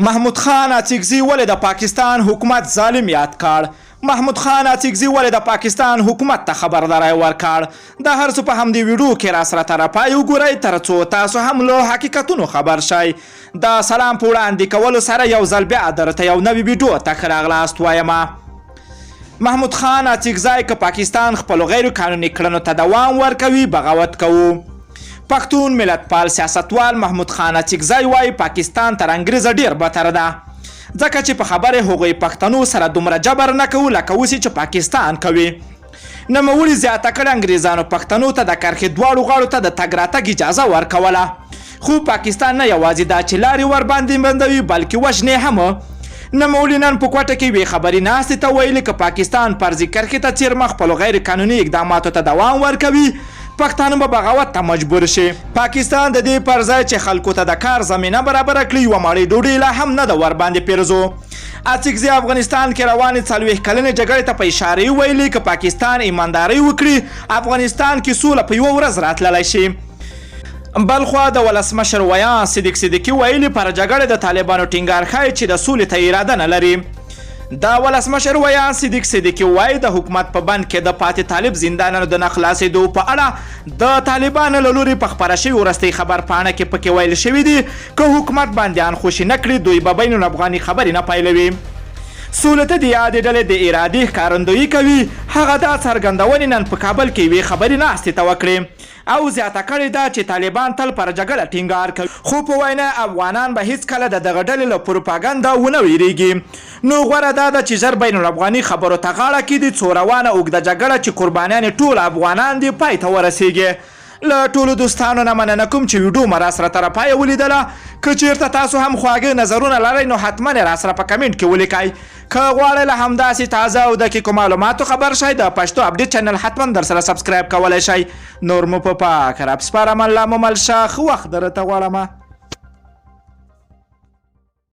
محمود خان اڅکزي ولې د پاکستان حکومت ظالم یاد کړ؟ محمود خان اڅکزي ولې د پاکستان حکومت ته خبرداری ورکړ؟ دا هر څه په همدې ویډیو کې راسره تر پای وګورئ ترڅو تاسو هم له حقیقتونو خبر شئ. د سلام په وړاندې کولو سره یو ځل بیا درته یو نوې ویډیو ته ښه راغلاست وایم. محمود خان اڅکزی که پاکستان خپلو غیر قانوني کړنو ته دوام ورکوي بغاوت کوو. پښتون ملتپال سیاستوال محمود خان اڅکزی وايي پاکستان تر انګریزه ډیر بتر ده ځکه چې په خبره هغوی پښتنو سره دومره جبر نه کوو لکه اوس چې پاکستان کوي. نوموړي زیاته کړه انګریزانو پښتنو ته د کرښې دواړو غاړو ته د تګ راتګ اجازه ورکوله خو پاکستان نه یوازې دا چې لارې ورباندې بندوي بلکې وژنې هم. نوموړي نن په کوټه کې یوې خبري ناستې ته ویلي که پاکستان فرضي کرښې ته څېرمه خپلو غیر قانوني اقداماتو ته دوام ورکوي پښتانه به بغاوت ته مجبور شي. پاکستان د دې پر ځای چې خلکو ته د کار زمینه برابره کړي، یوه مړۍ ډوډۍ لا هم نه ده ورباندې پیرزو. اڅکزي افغانستان کې روانې 40 کلنې جګړې ته په اشارې ویلي، که پاکستان ایماندارۍ وکړي، افغانستان کې سوله په یوه ورځ راتللی شي. بلخوا د ولسمشر ویاند صدیق صدیقي ویلي، پر جګړې د طالبانو ټینګار ښایي چې د سولې ته اراده نه لري. د ولسمشر ویاند صدیق صدیقي وایي، د حکومت په بند کې د پاتې طالب زندانیانو د نه خلاصېدو په اړه د طالبانو له لوري په خپره شوې وروستۍ خبرپاڼه کې پکې ویل شوي دي، که حکومت بندیان خوشې نه کړي، دوی به بین الافغاني خبرې نه پیلوي. سولې ته د یادې ډلې د ارادې ښکارندويي کوي. هغه دا څرګندونې نن په کابل کې یوې خبري ناستې ته وکړې. او زیاته کړې ده چې طالبان تل پر جګړه ټینګار کوي، خو په وینا یې افغانان به هیڅکله د دغه ډلې له پروپاګنده ونه ویریږي، نو غوره دا ده چې ژر بین الافغاني خبرو ته غاړه کیدي څو روانه اوږده جګړه چې قربانیان یې ټول افغانان دي پای ته ورسیږي. له ټولو دوستانو نه مننه کوم چې ویډیو مو راسره تر پایه ولیدله، که چیرته تاسو هم خواږه نظرونه لرئ نو حتما یې راسره په کمنټ کې ولیکئ. که غواړئ له همداسې تازه او دقیقو معلوماتو خبر شئ د پښتو اپډیټ چینل حتما درسره سبسکرایب کولی شئ. نور مو په پاک رب سپارم، الله مو مل شه، ښه وخت درته غواړم.